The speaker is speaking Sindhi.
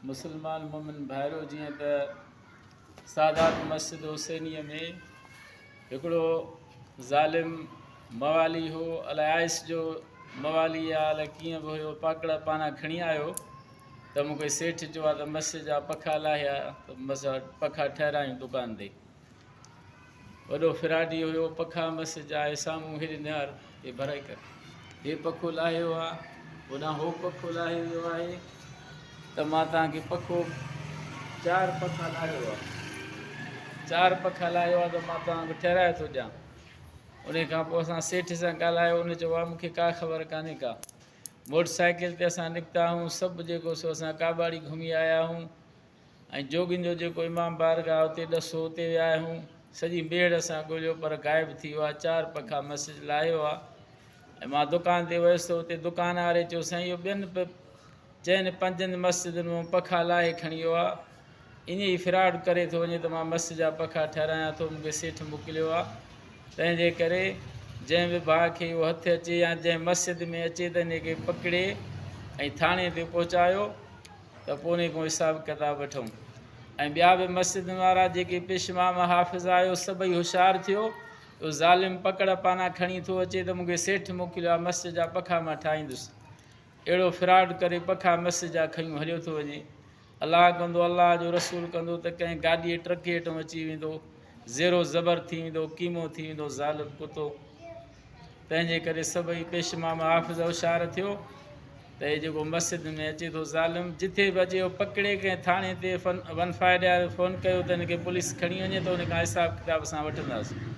مسلمان مومن ڀائرو جيئن ته سادات مسجد حسينيء ۾ هڪڙو ظالم موالي هو الائي آئس جو موالي يا الائي ڪيئن به هيو پاڪڙا پانا کڻي آيو ته مون کي سيٺ چيو آ ته مسجد جا پکا لاهي آ ته مس پکا ٺهرايون دڪان تي وڏو فراڊي هيو پکا مس جاء سامهون هيڏي نهار هي ڀرائي ڪر هي پکو لاهيو آ هوڏانهن هو پکو لاهي ويو آهي ته مان توهان کي پکو چار پکا لاهيو آ چار پکا لاهيو آ ته مان توهان کي ٺهرائي ٿو ڏيان ان کان پوء اسان سيٺ سان ڳالهايو ان چيو آ مونکي ڪا خبر ڪانهي ڪا موٽر سائيڪل تي اسان نڪتا آهيون سڀ جيڪو سو اسان ڪاٻاڙي گهمي آيا آهيون ۽ جوڳين جو جيڪو امام بارگاهه اتي ڏسو اتي ويا آهيون سڄي ميڙ اسان ڳوليو پر غائب ٿي ويو آهي چار پکا مسجد لاهيو آهي ۽ مان دڪان تي ويس ته اتي دڪان واري چيو سائين اهو ٻين چئن پنجن مسجدن مان پکا لاهي کڻي ويو آهي ائين ئي فراڊ ڪري ٿو وڃي ته مان مسجد جا پکا ٺهرايان ٿو مونکي سيٺ موڪليو آهي تنهن جي ڪري جنهن به ڀاء کي اهو هٿ اچي يا جنهن مسجد ۾ اچي ته ان کي پڪڙي ۽ ٿاڻي تي پهچايو ته پوء انهي کان حساب ڪتاب وٺون ۽ ٻيا به مسجدن وارا جيڪي پيش امام حافظ آهيو سڀئي هوشيار ٿيو اهو ظالم پڪڙ پانا کڻي ٿو اچي ته مونکي سيٺ موڪليو آهي مسجد جا پکا مان ٺاهيندس اهڙو فراڊ ڪري پکا مسجد جا کنيون هليو ٿو وڃي الله ڪندو الله جو رسول ڪندو ته ڪنهن گاڏي ٽرڪ هيٺون اچي ويندو زيرو زبر ٿي ويندو قيمو ٿي ويندو ظالم ڪتو تنهن جي ڪري سڀئي پيش امام حافظ هوشيار ٿيو ته هي جيڪو مسجد ۾ اچي ٿو ظالم جٿي به اچي اهو پڪڙي ڪنهن ٿاڻي تي ون فائيڊ واري فون ڪيو ته هن کي پوليس کڻي وڃي ته ان کان حساب ڪتاب اسان وٺنداسين.